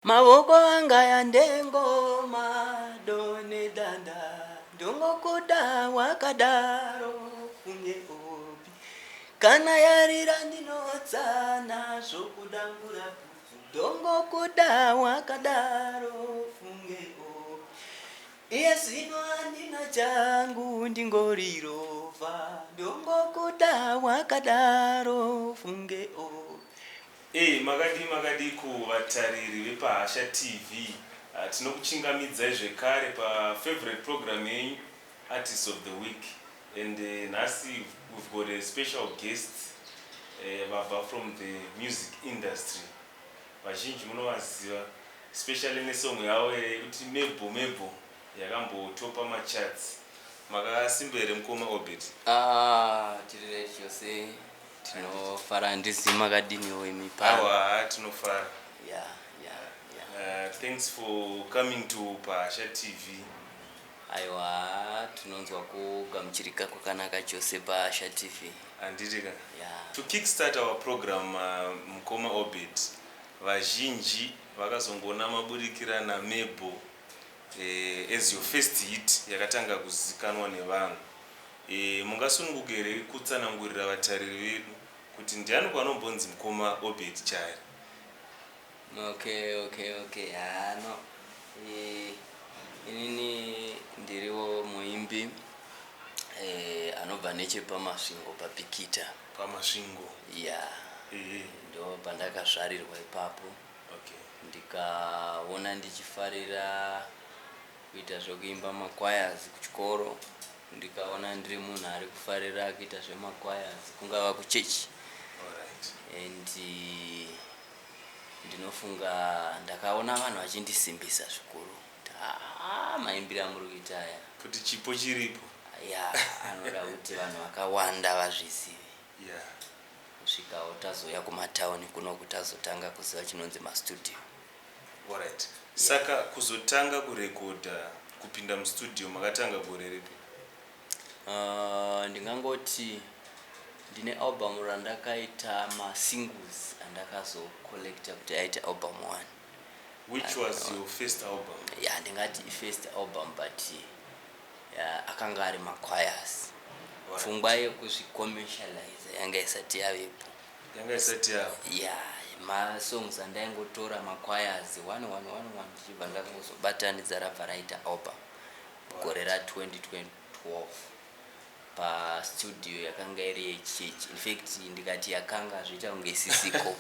Maoko anga yandengoma done danda ndongokuda wakadaro kunge opi kana yarira ndinotsana zvokudambura bhutsu ndongokuda wakadaro funge opi iye zvino handina changu ndingorirova ndongokuda wakadaro funge opi. Hey, makadii makadii kuvatariri vepaHasha TV. Tinokuchingamidzai zvekare pafavorite program yenyu, Artist of the Week, and nhasi we've got a special guest vabva from the music industry. Vazhinji munovaziva, especially nesong yavo yekuti "Mebo Mebo" yakambotopa macharts. Makasimba here, mukoma Obert? Ah, tiri right chose, tinofara. Ndizi makadiniwo imi pano? Awa, tinofara. Ya. Thanks for coming to Pahasha TV. Aiwa, tinonzwa kugamuchirika kwakanaka chose paHasha TV. Handiti ka? Ya. To kickstart our program, mukoma Obert, vazhinji vakazongoona mabudikira naMebo as your first hit yakatanga kuzikanwa nevanhu. Mungasununguke here kutsanangurira vatariri vedu kuti ndiani kwanombonzi mukoma Obert Chari? Okay, hano inini ndiriwo muimbi anobva nechepaMasvingo, paPikita. PaMasvingo. Ya. Ndo pandakazvarirwa ipapo. Ndikaona ndichifarira kuita zvekuimba machoirs kuchikoro, ndikaona ndiri munhu ari kufarira kuita zvemachoirs, kungava kuchechi. And ndinofunga ndakaona vanhu vachindisimbisa zvikuru kuti, "Ah, maimbiro amuri kuita aya." Kuti chipo chiripo. Ya, anoda kuti vanhu vakawanda vazvizive. Kusvikawo tazouya kumatauni kunoku, tazotanga kuziva chinonzi mastudio. Alright, saka kuzotanga kurekodha, kupinda mustudio, makatanga gore ripi? Ndingangoti ndine album randakaita masingles andakazocollecta kuti aite album one. Which was your first album? Ya, ndingati ifirst album, but akanga ari machoirs. Pfungwa yekuzvicommercialize yanga isati yavepo. Yanga isati yavo. Ya, masongs andaingotora machoirs one one one one, ndichibva ndakangozobatanidza, rabva raita album gore ra2012 pastudio yakanga iri yechechi. In fact, ndikati yakanga, zvoita kunge isisiko.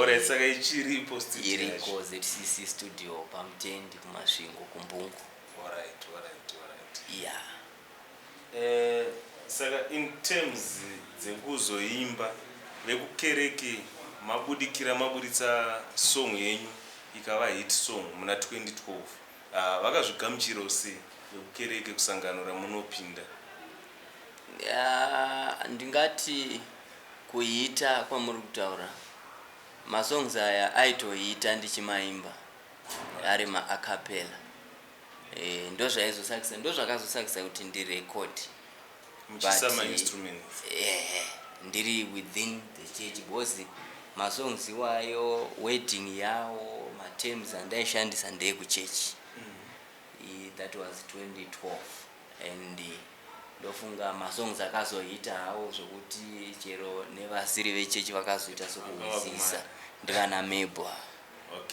Alright, saka ichiripo studio Iriko. Yacho? ZCC studio, paMutendi, kuMasvingo, kuMbungu. Alright. Ya. Saka in terms dzekuzoimba vekukereke, mabudikira, maburitsa song yenyu ikava hit song muna 2012, vakazvigamuchirawo sei vekukereke, kusangano ramunopinda? Ya, ndingati kuita kwamuri kutaura, masongs aya aitoita ndichimaimba ari maacapella. Ndo zvaizosakisa, ndo zvakazosakisa kuti ndirekodi. Muchiisa mainstruments. Ehe, ndiri within the church, because masongs iwayo, wording yawo, materms andaishandisa ndeyekuchechi. That was 2012, and ndofunga masongs akazoita hawo zvokuti chero nevasiri vechechi vakazoita sokuhwisisa, ndivana Mebo.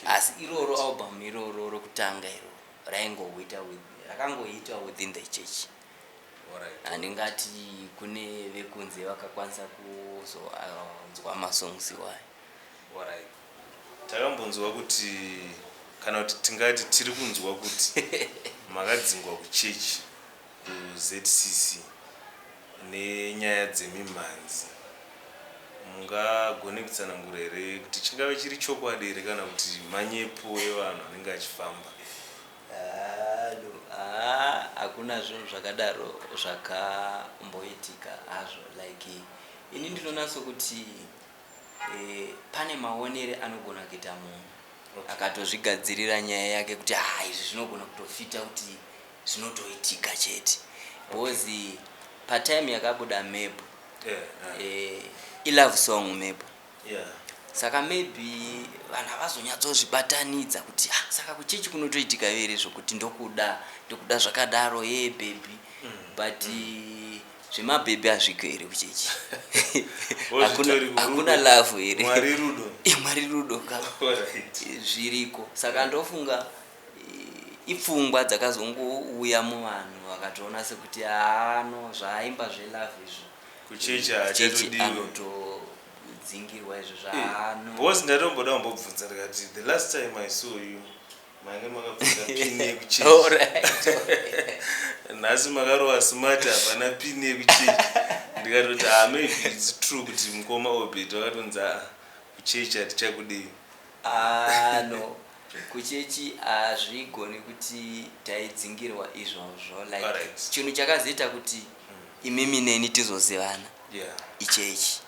Asi iroro album iroro rokutanga iro raingoita rakangoitwa within the church. Handingati kune vekunze vakakwanisa kuzonzwa masongs iwayo. Alright. Takambonzwa kuti, kana kuti tingati tiri kunzwa kuti makadzingwa kuchechi, kuZCC, nenyaya dzemimhanzi. Mungagone kutsanangura here kuti chingave chiri chokwadi here kana kuti manyepo evanhu anenge achifamba? Ah, no. Ah, hakuna zvinhu zvakadaro zvakamboitika hazvo. Like, ini ndinonatso kuti pane maonere anogona kuita munhu akatozvigadzirira nyaya yake kuti, ha, izvi zvinogona kutofita kuti zvinotoitika chete, because patime yakabuda Mebo, ilove song Mebo. Saka maybe vanhu havazonyatsozvibatanidza kuti, ah, saka kuchechi kunotoitika here zvokuti ndokuda, ndokuda zvakadaro, ye baby? But zvemabhebhi hazviko here kuchechi? Hakuna love here? Mwari rudo. Mwari rudo ka. Zviriko. Saka ndofunga ipfungwa dzakazongouya muvanhu, vakatoona sekuti haano zvaaimba zvelove izvo. Kuchechi. Kuchechi. Hachatodiwe. Anotodzingirwa izvo zvaano. Because ndatomboda kumbobvunza, ndikati the last time I saw you mange makapfeka pini yekuchechi. Nhasi makarova smart, hapana pini yekuchechi. Ndikatoti, ah, maybe it's true kuti mukoma Obert vakatonzi, aa, kuchechi hatichakudei. Ah, no, kuchechi hazvigoni kuti taidzingirwa izvozvo. Like, chinhu chakazoita kuti imimi neni tizozivana ichechi.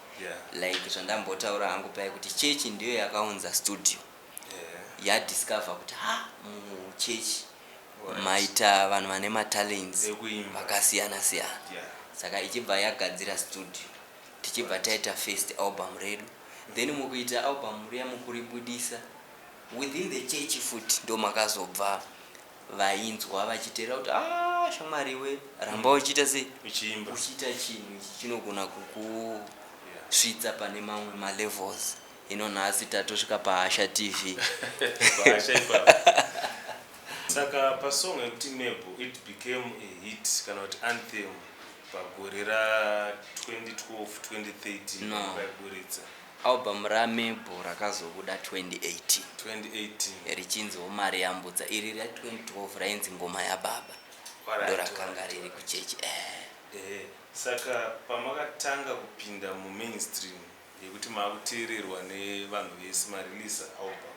Like zvandambotaura hangu pai kuti chechi ndiyo yakaunza studio, yadiscover kuti ha, muchechi maita vanhu vane matalents Ekuimba. vakasiyana siyana. Saka ichibva yagadzira studio, tichibva taita first album redu. Then mukuita album riya, mukuribudisa within the church futi, ndo makazobva vainzwa vachiteera kuti, a, shamwariwe, ramba uchiita sei? Uchiimba. Uchiita chinhu ichi chinogona kukusvitsa pane mamwe malevels. Ino nhasi tatosvika paHasha TV. Pahasha ipapo. Saka pasong yekuti Mebo, it became a hit kana kuti anthem pagore ra2012 2013? No. Paiburitsa. Album raMebo rakazobuda 2018. 2018. Richinziwo Mari Yambudza. Iri ra2012 rainzi Ngoma Yababa. Ndo rakanga riri kuchechi, eh. Saka pamakatanga kupinda mumainstream yekuti maakuteererwa nevanhu vese, mareleasa album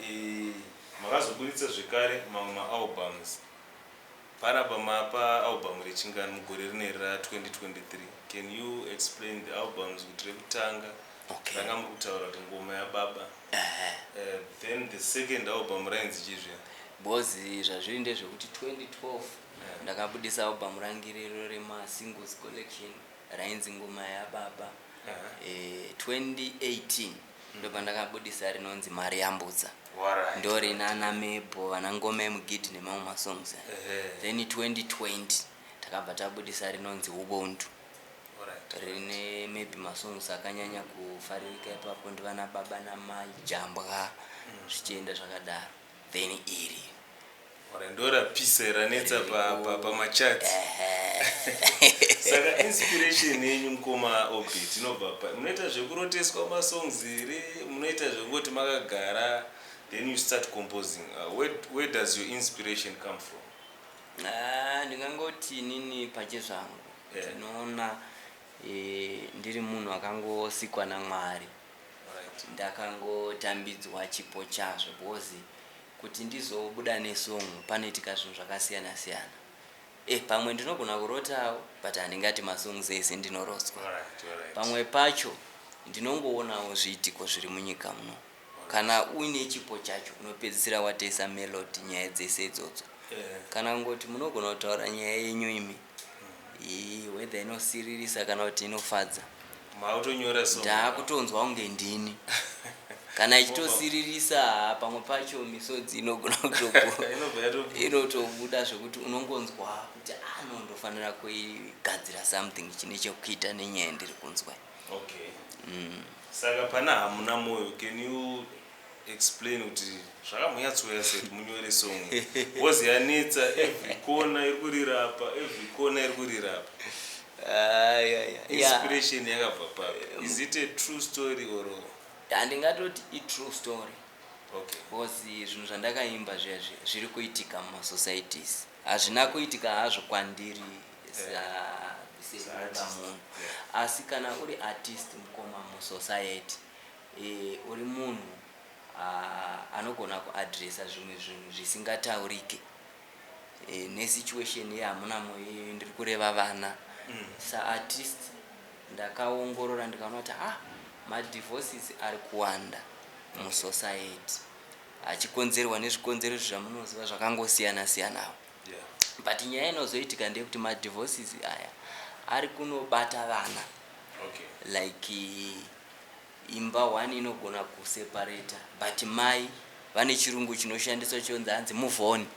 iri, makazoburitsa zvekare mamwe maalbums. Panapa mapa album rechingani mugore rineri ra2023? Can you explain the albums, kuti rekutanga ranga muri kutaura kuti Ngoma Yababa, then the second album rainzi chizve? Because zvazviri ndezvekuti 2012 ndakabudisa album rangu irero remasingles collection rainzi Ngoma Yababa. 2018 ndobva ndakabudisa rinonzi Mari Yambudza. Ndo rinana Mebo, vana Ngoma Yemugidhi nemamwe masongs. Then 2020 takabva tabudisa rinonzi Ubuntu. Rine maybe masongs akanyanya kufaririka ipapo ndivana Baba Namai, Jambwa, zvichienda zvakadaro. Then iri Alright, ndo rapisa, ranetsa pamacharts. Saka inspiration yenyu, mukoma Obert, inobva pa munoita zvekuroteswa masongs here? Munoita zvekungoti makagara, then you start composing? Where does your inspiration come from? Ah, ndingangoti inini pachezvangu ndinoona ndiri munhu akangosikwa naMwari. Ndakangotambidzwa chipo chazvo, because kuti ndizobuda nesong panoitika zvinhu zvakasiyana siyana. Pamwe ndinogona kurotawo, but handingati masongs ese ndinorotswa. Pamwe pacho ndinongoonawo zviitiko zviri munyika muno. Kana uine chipo chacho, unopedzisira watoisa melody nyaya dzese idzodzo. Kana kungoti munogona kutaura nyaya yenyu imi, whether inosiririsa kana kuti inofadza, Mautonyora song. Ndaakutonzwa kunge ndini. Kana ichitosiririsa, pamwe pacho misodzi inogona kutobuda. Inobva yatobuda. Inotobuda zvekuti unongonzwa kuti ano ndofanira kuigadzira something chine chekuita nenyaya yandiri kunzwa. Okay, saka pana Hamuna Moyo, can you explain kuti zvakambonyatsouya sei kuti munyore song? Because yanetsa, every corner iri kurirapa, every corner iri kurirapa. Inspiration yakabva papi? Is it a true story or? Handingatoti itrue story, because zvinhu zvandakaimba zviya zviya zviri kuitika mumasocieties. Hazvina kuitika hazvo kwandiri Saartist. semunhu, asi kana uri artist, mukoma, musociety, uri munhu anogona kuadresa zvimwe zvinhu zvisingataurike. Nesituation yeHamuna Moyo iyoyo, ndiri kureva vana. Saartist ndakaongorora, ndikaona kuti, ah, madivorces ari kuwanda musociety, achikonzerwa nezvikonzero zvamunoziva zvakangosiyana siyanawo. But nyaya inozoitika ndeyekuti madivorces aya ari kunobata vana. Like, Imba one inogona kuseparata, but mai vane chirungu chinoshandiswa chonzi hanzi move on.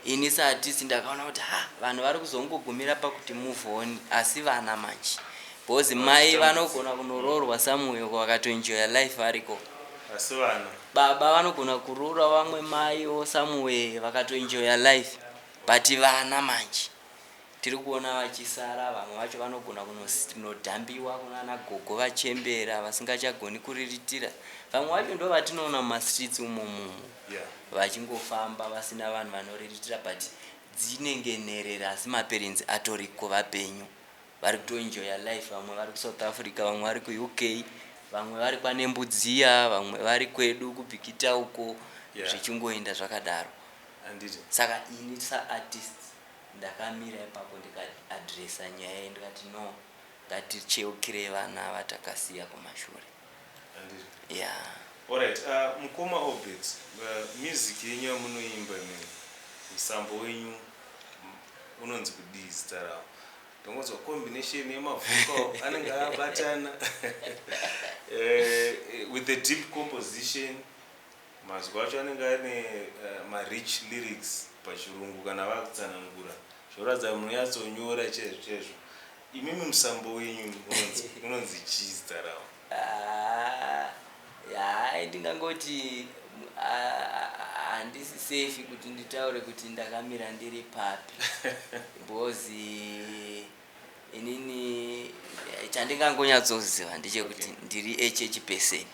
Ini saartist ndakaona kuti ha, vanhu vari kuzongogumira pakuti move on, asi vana manje, because mai vanogona kunoroorwa somewhere vakatoenjoya life variko. Asi vana? Baba vanogona kuroora vamwe maiwo somewhere vakatoenjoya life, but vana manje tiri kuona vachisara. Vamwe vacho vanogona kunodhambiwa kunana gogo vachembera vasingachagoni kuriritira. Vamwe vacho ndo vatinoona mumastreets umomumo vachingofamba vasina vanhu vanoriritira, but dzinenge nherera, asi maparents atoriko vapenyu, vari kutoenjoya life. Vamwe vari kuSouth Africa, vamwe vari kuUK, vamwe vari kwaNembudziya, vamwe vari kwedu kuBhikita uko, zvichingoenda zvakadaro. Saka ini saartist ndakamira ipapo ndikaadresa nyaya iyi, ndikati no, ngaticheukirei vana vatakasiya kumashure. Ya. Alright, mukoma Obert, music yenyu yamunoimba imene, musambo wenyu unonzi kudii zita rawo? Ndongonzwa combination yemavocal anenge abatana with the deep composition, mazwi acho anenge ane marich lyrics pachirungu kana vakutsanangura, zvoratidza munonyatsonyora chaizvo chaizvo. Imimi musambo wenyu unonzi chii zita rawo? Ah, hai, ndingangoti handisi safe kuti nditaure kuti ndakamira ndiri papi, because inini chandingangonyatsoziva ndechekuti ndiri a church person.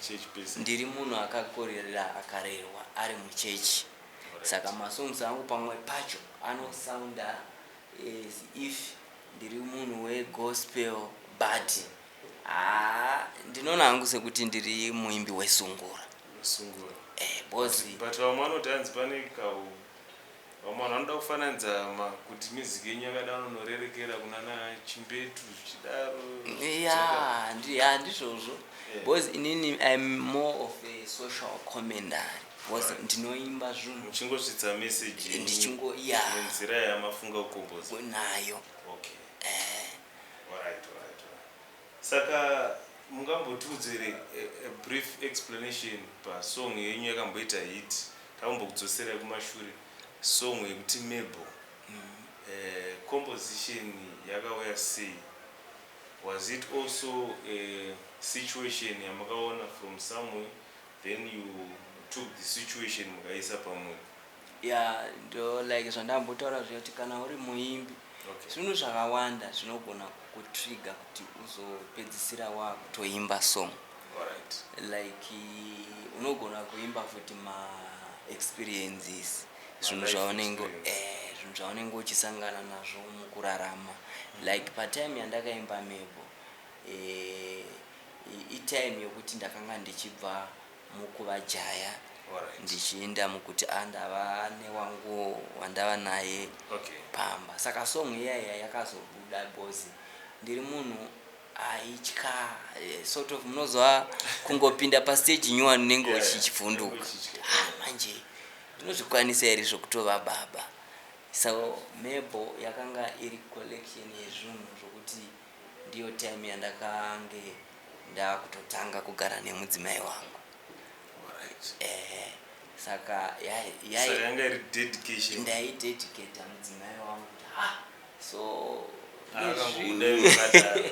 Church person. Ndiri munhu akakorera, akarerwa ari muchechi. Saka masongs angu pamwe pacho anosounda as if ndiri munhu wegospel, but haa, ndinoona hangu sekuti ndiri muimbi wesungura. Sungura. Because But vamwe vanoti hanzi pane kau, vamwe vanhu vanoda kufananidza kuti music yenyu yakada unorerekera kuna nachimbetu zvichidaro. Ya, handizvozvo, because inini I'm more of a social commentary, because ndinoimba zvinhu muchingosvitsa message yenyu ndichingo ya nenzira yamafunga kukomboza nayo. Alright. Saka mungambotiudzere a brief explanation pasong yenyu yakamboita hit, takumbokudzoserai kumashure, song yekuti Mebo? Composition yakauya sei? Was it also a situation yamakaona from somewhere, then you took the situation mukaisa pamwe? Ya, ndo like zvandambotaura zvekuti kana uri muimbi, zvinhu zvakawanda zvinogona kukutrigger kuti uzopedzisira wakutoimba song. Like unogona kuimba futi maexperiences, zvinhu Ma-life zvaunenge experience. Zvinhu zvaunenge uchisangana nazvo mukurarama. Like patime yandakaimba Mebo, itime yokuti ndakanga ndichibva mukuva jaya ndichienda mukuti andava newangu wandava naye pamba. Saka song iyaiya yakazobuda because ndiri munhu aitya, sort of munozwa kungopinda pastage nyuwani unenge uchichivhunduka. Unenge uchitya. Ah, manje ndinozvikwanisa here zvokutova baba? So Mebo yakanga iri collection yezvinhu zvokuti ndiyo time yandakange ndakutotanga kugara nemudzimai wangu. Saka Saka yanga iri dedication. Ndaidedicata mudzimai wangu kuti ha, so Akangobuda makadaro.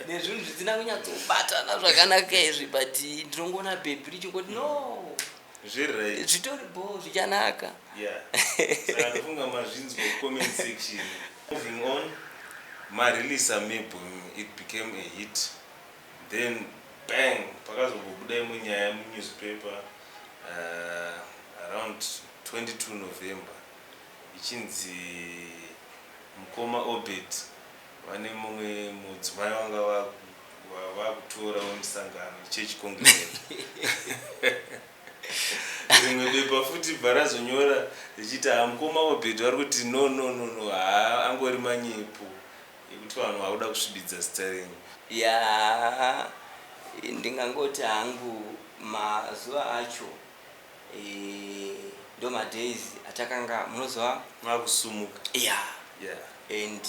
Nezvinhu zvisina kunyatsobatana zvakanaka izvi, but ndinongoona bhebhi richingoti no, Zviri right. Zvitori bo, zvichanaka. Yeah, saka ndofunga mazvinzwa comment section. Moving on, mareleasa Mebo, it became a hit, then bang, pakazombobuda imwe nyaya munewspaper around 22 November ichinzi mukoma Obert vane mumwe mudzimai wanga vakutora wemusangano church congregant. Rimwe bepa futi bva razonyora richiti ha, mukoma Obert vari kuti no, no, no, no, haa, angori manyepo ekuti vanhu vakuda kusvibidza zita renyu. Ya, ndingangoti hangu mazuva acho ndo madays atakanga munozwa makusumuka. Ya. And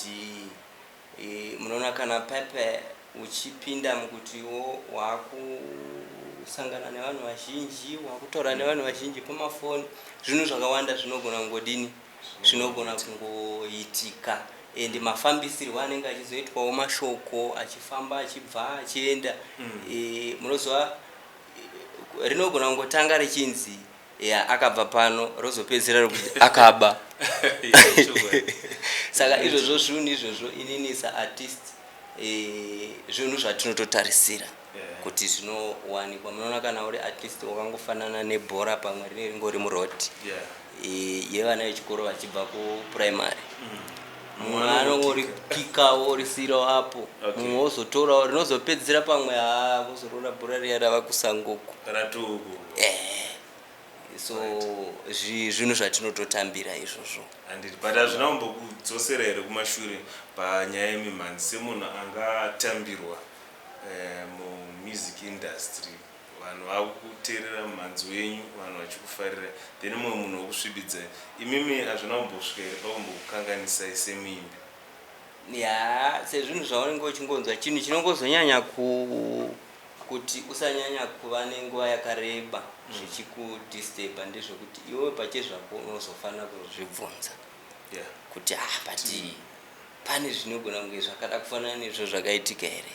munoona kana pepe Uchipinda mukutiwo wakusangana nevanhu vazhinji, wakutaura nevanhu vazhinji pamafoni, zvinhu zvakawanda zvinogona kungodini, zvinogona kungoitika. And mafambisirwo anenge achizoitwawo mashoko achifamba, achibva, achienda, munoziva, rinogona kungotanga richinzi ya akabva pano, rozopedzisira rokuti akaba. Saka izvozvo zvinhu izvozvo, inini saartist, zvinhu zvatinototarisira kuti zvinowanikwa. Munoona, kana uri artist wakangofanana nebhora, pamwe rine ringori muroad, yevana vechikoro vachibva kuprimary. Mumwe anongorikikawo, risirawo apo. Mumwe wozotorawo, rinozopedzisira pamwe ha vozorora bhora riya rava kusangoku. Ratuku. So zvinhu zvatinototambira izvozvo. Handiti, but hazvina kumbokudzosera here kumashure panyaya yemimhanzi, semunhu angatambirwa mumusic industry, vanhu vakuteerera mumhanzi wenyu, vanhu vachikufarira, then mumwe munhu wokusvibidzai imimi? Hazvina kumbosvika here pakumbokukanganisai semuimbi? Ya, sezvinhu zvaunenge uchingonzwa, chinhu chinongozonyanya kuti usanyanya kuva nenguva yakareba zvichikudisturba ndezvekuti iwewe pachezvako unozofanira kuzvibvunza kuti, ah, but pane zvinogona kunge zvakada kufanana neizvo zvakaitika here?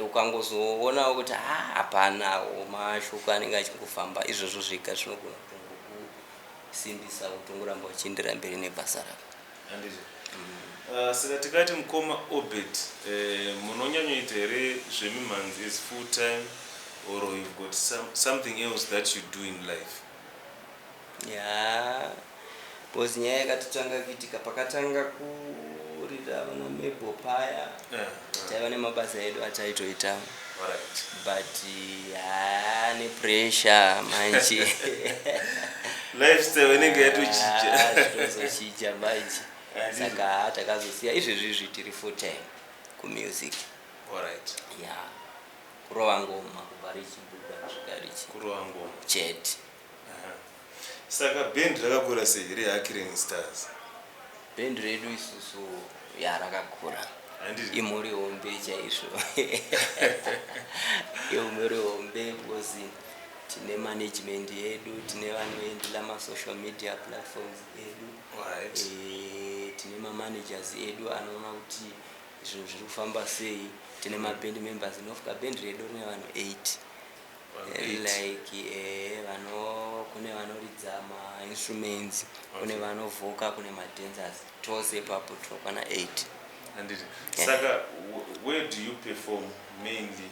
Ukangozoonawo kuti ha hapanawo, mashoko anenge achingofamba, izvozvo zvega zvinogona kutongokusimbisa kuti ungoramba uchiendera mberi nebasa rako. Handiti. Saka tikati mukoma Obert, munonyanyoita here zvemimhanzi as full time, or you've got something else that you do in life? Ya, because nyaya yakatotanga kuitika pakatanga kurira vana Mebo paya, taiva nemabasa edu ataitoita, but haa, nepressure manje. Lifestyle inenge yatochinja. Ah, zvinozochinja manje. Saka haa, takazosiya. Izvezvi izvi tiri full time kumusic. Ya, kurova ngoma kubva richibuda kusvika richi Kurova ngoma. Chete. Aha. Saka bhendi rakakura sei reHakiren Stars? Bhendi redu isusu, ya, rakakura. Handiti. Imhuri hombe chaizvo, imhuri hombe, because tine management yedu, tine vanoendela masocial media platforms edu. Tine mamanagers edu anoona kuti zvinhu zviri kufamba sei. Tine maband members. Inofuka band redu rine vanhu 8. Vanhu 8. Like vano kune vanoridza mainstruments, kune vanovhoka, kune madancers. Tose ipapo tinokwana 8. Handiti. Saka where do you perform mainly?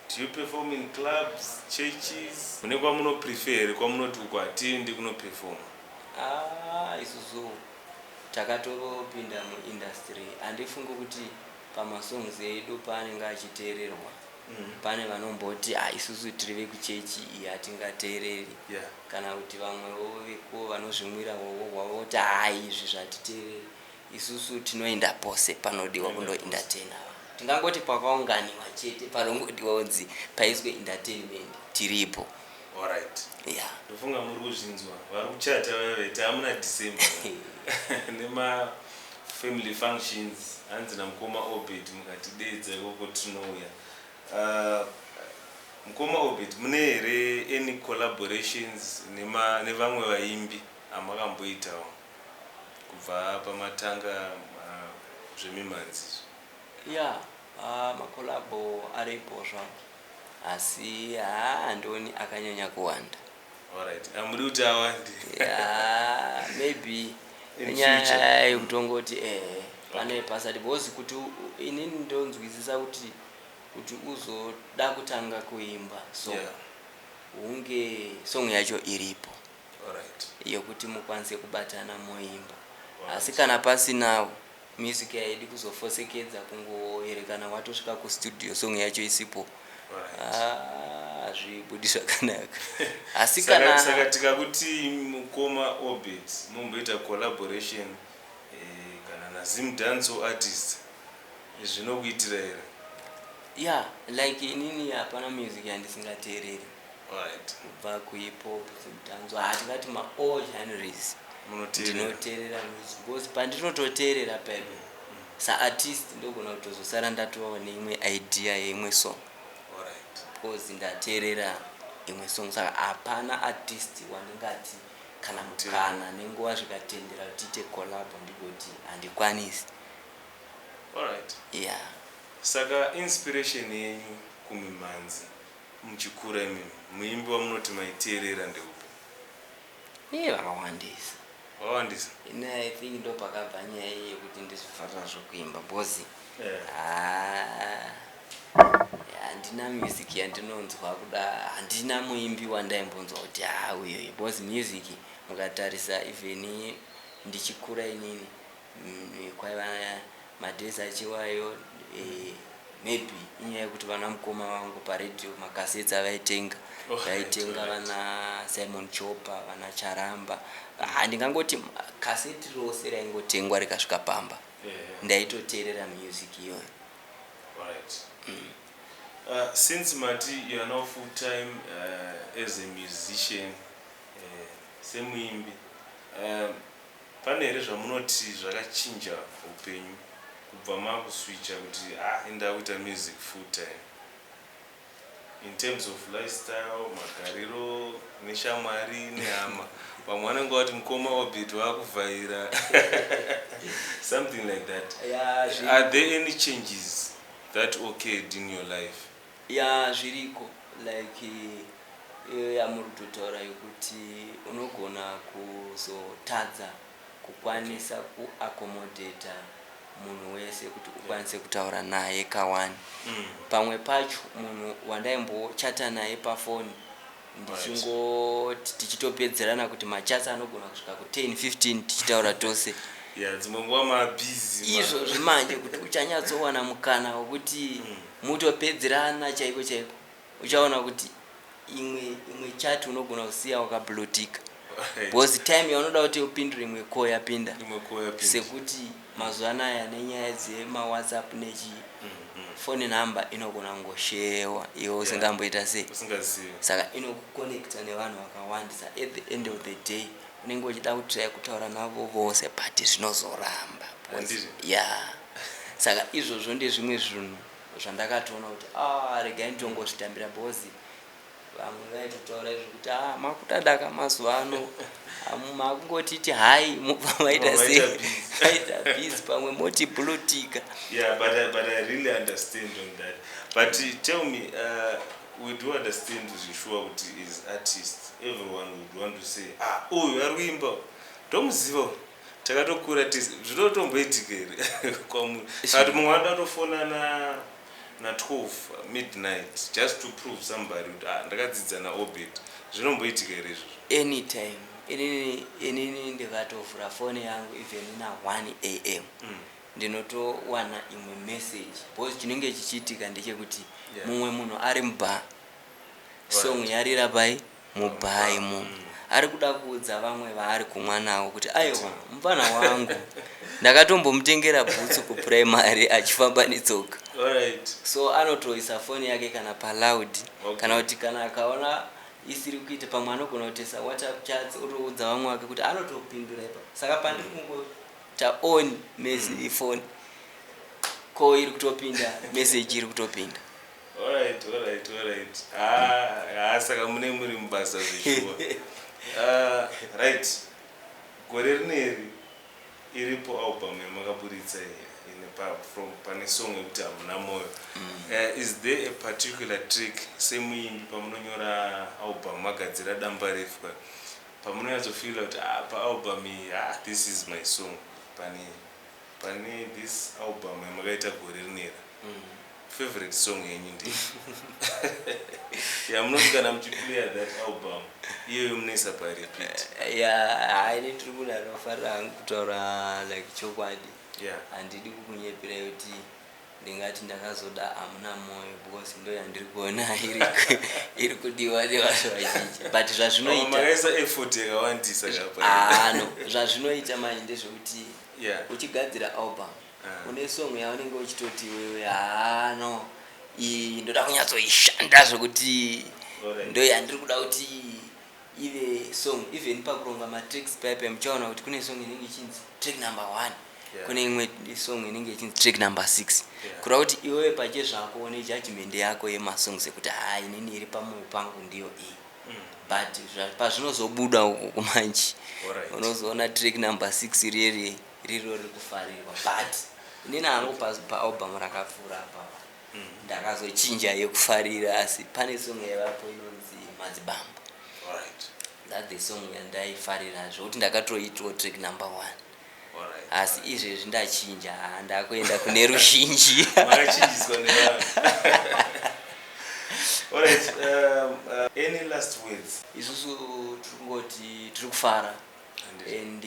Do you perform in clubs, churches? Mune kwamunoprefer here, kwamunoti uko hatiendi kunoperforma? Ah, isusu takatopinda muindustry. Handifungi kuti pamasongs edu paanenge achiteererwa pane vanomboti, "Ah, isusu tiri vekuchechi iyi, hatingateereri," kana kuti vamwewo veko vanozvimwira hwohwo hwavo kuti, "Hai, izvi zvatiteereri." Isusu tinoenda pose panodiwa kundoentertaina vanhu. Tingangoti pakaunganiwa chete, panongodiwa kunzi paiswe entertainment, tiripo. Ya. Ndofunga muri kuzvinzwa, vari kuchata vavete hamuna December nemafamily functions, hanzi namukoma Obert mukatidedza ikoko tinouya. Mukoma Obert, mune here any collaborations nevamwe vaimbi amakamboitawo kubva pamatanga zvemimhanzi izvi? Ya, macollabo aripo zvawo, asi haa, handioni akanyanya kuwanda. Alright, hamudi kuti awande? Ya, maybe In nyaya future. yekutongoti pane pasati, because kuti inini ndonzwisisa kuti uzoda kutanga kuimba, so hunge song yacho iripo yokuti mukwanise kubatana moimba. Asi kana pasinawo, music haidi kuzofosekedza kungoerekana watosvika kustudio song yacho isipo. Ah, hazvibudi zvakanaka. Asi kana Saka tikakuti mukoma Obert mumboita collaboration kana naZim dancehall artist, zvinokuitira here? Ya, like inini hapana music yandisingateereri, kubva kuhip hop, zimdancehall, hatingati maall genres. Munoteerera. Ndinoteerera music because pandinototeerera paipo. Saartist ndogona kutozosara ndatovawo neimwe idea yeimwe song because ndateerera imwe song. Saka hapana artist wandingati kana mukana nenguva zvikatendera kuti tiite collab ndigoti handikwanisi. Yeah. Saka inspiration yenyu kumimhanzi muchikura imimi, muimbi wamunoti maiteerera ndeupi? Iye, vakawandisa. Wakawandisa. Ini I think ndo pakabva nyaya iyi yekuti ndizofarira zvokuimba because ah, handina music yandinonzwa kuda, handina muimbi wandaimbonzwa kuti ha, uyoyo, because music mukatarisa, even ndichikura inini, kwaiva madays achiwayo, maybe inyaya yekuti vana mukoma vangu paredhiyo makasets avaitenga, vaitenga vana Simon Chopa, vana Charamba. Handingangoti kaseti rose raingotengwa rikasvika pamba, ndaitoteerera music iyoyo. Alright. Since mati you are now full time as a musician, semuimbi, pane here zvamunoti zvakachinja upenyu kubva makuswicha kuti ah, inda kuita music full time, in terms of lifestyle, magariro neshamwari nehama? Vamwe vanenge vati mukoma Obert vaakuvhaira, something like that. Are there any changes that occurred in your life? Ya, zviriko, like iyo yamuri kutotaura yekuti unogona kuzotadza kukwanisa kuaccomodata munhu wese kuti ukwanise kutaura naye kawani. Pamwe pacho munhu wandaimbochata naye pafoni, ndichingoti tichitopedzerana kuti machats anogona kusvika ku10 15 tichitaura tose. Ya, dzimwe nguva mabhizi. Izvozvi manje kuti uchanyatsowana mukana wekuti mutopedzerana chaiko chaiko, uchaona kuti imwe chat unogona kusiya wakablutika because time yaunoda kuti upindure, imwe call yapinda. Imwe call yapinda. Sekuti mazuva anaya nenyaya dzemawhatsapp nechi, phone number inogona kungoshewa iwe usingamboita sei. Usingazivi. Saka inokuconnecta nevanhu vakawandisa. At the end of the day unenge uchida kutry kutaura navo vose, but zvinozoramba Handizvo? Ya, saka izvozvo ndezvimwe zvinhu zvandakatoona kuti ah, regai nditongozvitambira, because vamwe vaitotaura izvo kuti ah, makudadaka mazuva ano, makungotiti hai, mubva maita sei? Maita busy. Maita busy, pamwe moti blutika. Yeah, but I really understand on that. But tell me, we do understand zvesure kuti as artists everyone would want to say, "Ah, uyu ari kuimba tomuziva, takatokura tisi." Zvinotomboitika here kwamuri kati mumwe anoda kutofona na 12 midnight just to prove somebody kuti ah, ndakadzidza naObert? Zvinomboitika here izvozvo? Anytime. Inini ndikatovhura foni yangu even na 1 am, ndinotowana imwe message, because chinenge chichiitika ndechekuti mumwe munhu ari mubar, song yarira pai mubar imomo, ari kuda kuudza vamwe vaari kumwa navo kuti aiwa, mufana wangu ndakatombomutengera bhutsu kupuraimary achifamba netsoka. So anotoisa foni yake kana paloud, kana kuti kana akaona isiri kuita, pamwe anogona kutoisa WhatsApp chats, otoudza vamwe vake kuti anotopindura ipa. Saka pandiri kungota on message, phone call iri kutopinda, message iri kutopinda. Alright. Ah, ah, saka mune muri mubasa zveshuwa. Right, gore rineri iripo album yamakaburitsa iyi ine from pane song yekuti "Hamuna Moyo". Is there a particular trick semuimbi pamunonyora album, magadzira damba refu, pamunonyatsofeela kuti ah, paalbum iyi, ah, this is my song? Pane this album yamakaita gore rineri, favorite song yenyu ndei yamunoti kana muchiplaya that album iyoyo munoisa parepeat? Ya, hai, ini ndiri munhu anofarira hangu kutaura like chokwadi. Handidi kukunyepera kuti ndingati ndakazoda "Hamuna Moyo" because ndo yandiri kuona iri kudiwa nevanhu vazhinji, but zvazvinoita Makaisa effort yakawandisa kapa. Ah, no, zvazvinoita manje ndezvekuti uchigadzira album, une song yaunenge uchitoti wewe, haa no, iyi ndoda kunyatsoishanda zvekuti ndo yandiri kuda kuti ive song. Even pakuronga matracks paipa, muchaona kuti kune song inenge ichinzi track number one. Kune imwe song inenge ichinzi track number 6. Kureva kuti iwewe pachezvako nejudgment yako yemasongs ekuti ha, inini iri pamwoyo pangu ndiyo iyi, but pazvinozobuda uko kumanje, unozoona track number 6 riri riro riri kufarirwa. But inini hangu paalbum rakapfuura apapa ndakazochinja yekufarira, asi pane song yaivapo inonzi Madzibambo. That the song yandaifarira zvokuti ndakatoitawo track number 1. Asi izvezvi ndachinja, ndakuenda kune ruzhinji. Makachinjiswa nevanhu. Alright, any last words? Isusu tiri kungoti tiri kufara. And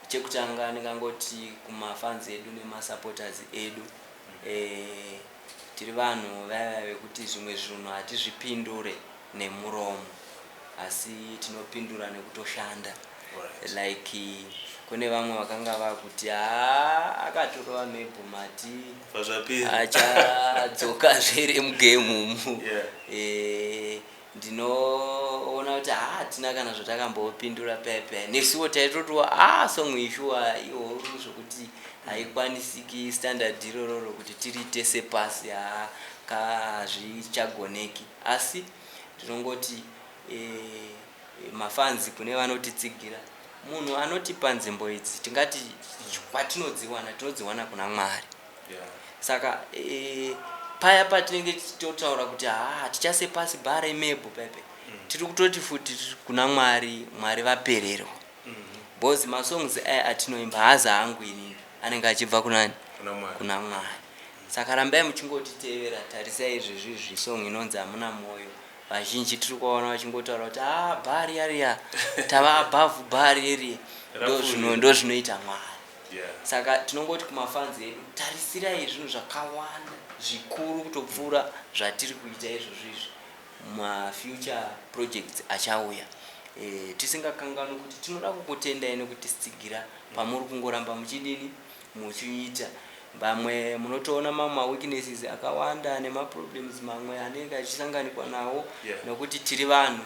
chekutanga ndingangoti kumafans edu nemasupporters edu, tiri vanhu vaya vekuti zvimwe zvinhu hatizvipindure nemuromo, asi tinopindura nekutoshanda. Like kune vamwe vakanga vakuti ha, akatorova Mabel Mati, Pazvapera. achadzoka zvere mugame umu. Ndinoona kuti ha, hatina kana zvatakambopindura pepe. Nesuwo taitotiwa a song ishuwa ihoro zvokuti haikwanisiki standard irororo kuti tiriite sepasi, ha, kazvichagoneki. Asi ndinongoti mafans, kune vanotitsigira, munhu anotipa nzimbo idzi, tingati kwatinodziwana, tinodziwana kuna Mwari. Saka paya patinenge tichitotaura kuti ha, tichasepasi bhara imebho pepe, tiri kutoti futi kuna Mwari, Mwari vapererwa, because masongs aya atinoimba haazi hangu inini, anenge achibva kunani? Kuna Mwari. Kuna Mwari. Saka rambai muchingotitevera. Tarisai izvezvi zvisong inonzi Hamuna Mwoyo, vazhinji tiri kuvaona vachingotaura kuti a bhari yariya tava above bhari iri. Rapfuurira. Ndo zvinoita Mwari. Saka tinongoti kumafans edu, tarisirai zvinhu zvakawanda zvikuru kutopfuura zvatiri kuita izvozvo izvi, mafuture projects achauya. Tisingakanganwi kuti tinoda kukutendai nekutitsigira pamuri kungoramba muchidini, muchiita. Vamwe munotoona mamwe maweaknesses akawanda nemaproblems mamwe anenge achisanganikwa nawo, nokuti tiri vanhu,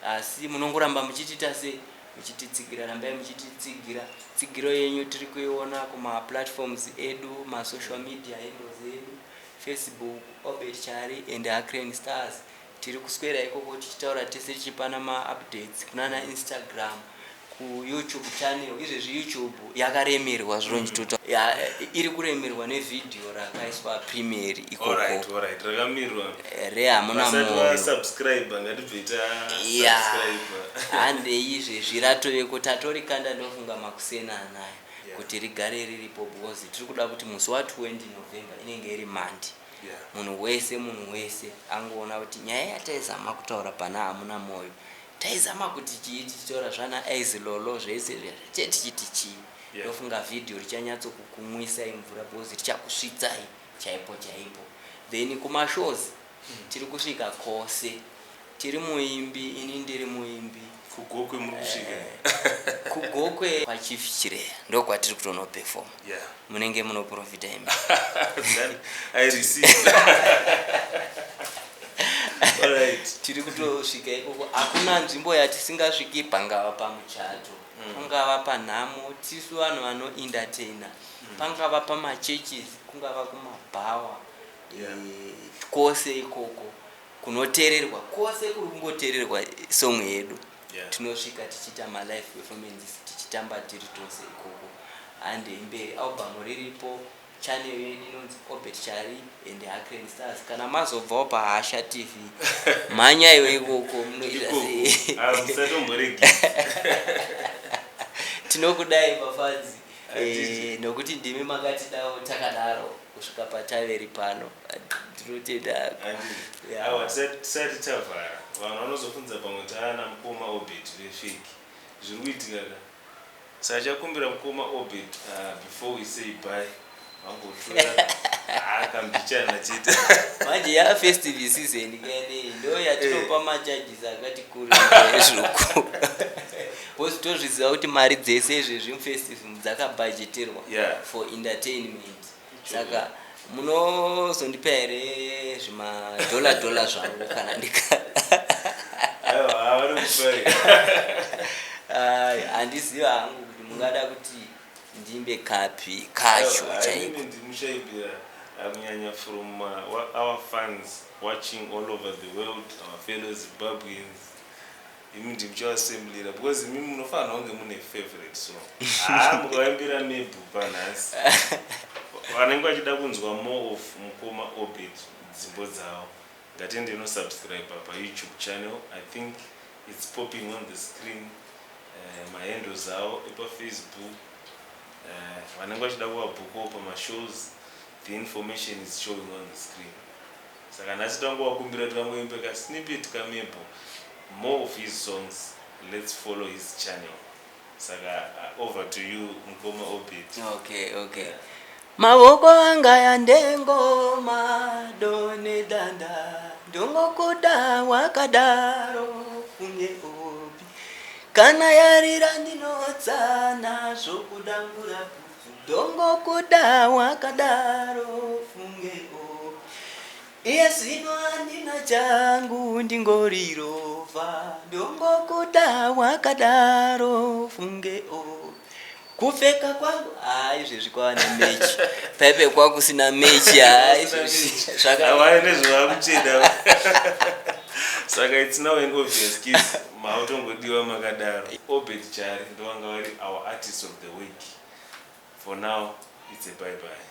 asi munongoramba muchitiita se muchititsigira. Rambai muchititsigira, tsigiro yenyu tiri kuiona kumaplatforms edu, masocial media handles edu, Facebook Obert Chari and Acren Stars. Tiri kuswera ikoko tichitaura tese, tichipana maupdates kunana Instagram, kuYouTube channel. Izvezvi YouTube yakaremerwa zviro nchitota, iri kuremerwa nevhidhiyo rakaiswa premiere ikoko. Alright, rakamirwa. Rehamuna Vasati Mwoyo. Vasubscribe, ngatibve ta subscribe. Handei, izvezvi ratoveko, tatorikanda, ndofunga makusena anaya, kuti rigare riripo, because tiri kuda kuti musi wa20 November, inenge iri Monday, munhu wese angoona kuti nyaya yataizama kutaura pana Hamuna Mwoyo, taizama kuti chii, tichitaura zvana aizilolo zvese che tichiti chii. Ndofunga vhidhiyo richanyatsokukumwisai mvura, because richakusvitsai chaipo chaipo. Then kumashows tiri kusvika kwose, tiri muimbi, ini ndiri muimbi. KuGokwe muri kusvika? KuGokwe kwaChief Chireya ndo kwatiri kutonoperforma. Munenge munoprofita imi. That I receive. Alright. Tiri kutosvika ikoko, hakuna nzvimbo yatisingasviki, pangava pamuchato, pangava panhamo, tisu vanhu vanoentertaina, pangava pamachurches, kungava kumabhawa, kwose ikoko kunoteererwa, kwose kuri kungoteererwa song yedu, tinosvika tichiita malive performances, tichitamba tiri tose ikoko. Handei mberi, album riripo, channel yedu inonzi Obert Chari and Acren Stars. Kana mazobvawo paHasha TV, mhanyaiwo ikoko, munoita Ikoko. sei? Ah, musatomboregedza. Tinokudai mafans. Handiti. Nokuti ndimi makatidawo takadaro kusvika pataveri pano, tinotenda. Handiti. Yeah. Awa, tisati tavhara, vanhu vanozofunza pamwe taana mukoma Obert vefake. Zviri kuitika ka. Saka chakumbira mukoma Obert, before we say bye, vangotora kambichana chete. Manje yafestive season kene, ndo yatinopa macharges akati kuri zvuku, because tozviziva kuti mari dzese izvezvi mufestive dzakabhajeterwa for entertainment. Saka munozondipa here zvimadhola dhola zvangu kana ndika Aiwa, vanokupai. Ai, handiziva hangu kuti mungada kuti Ndimbe kapi kacho chaiko. Ndimuchaimbira kunyanya from our fans watching all over the world, our fellow Zimbabweans. Imi ndimuchavasemblira because imi munofanira kunge mune favorite song. Haa, mukavaimbira Mebhu panhasi, vanenge vachida kunzwa more of mukoma Obed, dzimbo dzavo, ngatiende nosubscribe paYouTube channel. I think it's popping on the screen, mahandles avo epaFacebook. Vanenge vachida kuvabhukawo pamashows, the information is showing on the screen. Saka nhasi tangovakumbira kuti vangoimbe kasnippet kaMebho. More of his songs, let's follow his channel. Saka over to you, mukoma Obed. Okay. Mavoko anga yandengoma done danda, ndongokuda wakadaro kunge obi. Kana yarira ndinotsana zvokudambura bhutsu, ndongokuda wakadaro funge obi. Iye zvino handina changu, ndingorirova, ndongokuda wakadaro funge obi. Kupfeka kwangu, haa, izvezvi kwava nemechi, paipe kwakusina mechi. Haa, izvezvi zvaka Havai nezvavakucheda. Saka it's now an obvious case, mautongodiwa makadaro. Obed Chari ndovanga vari our artist of the week. For now it's a bye bye.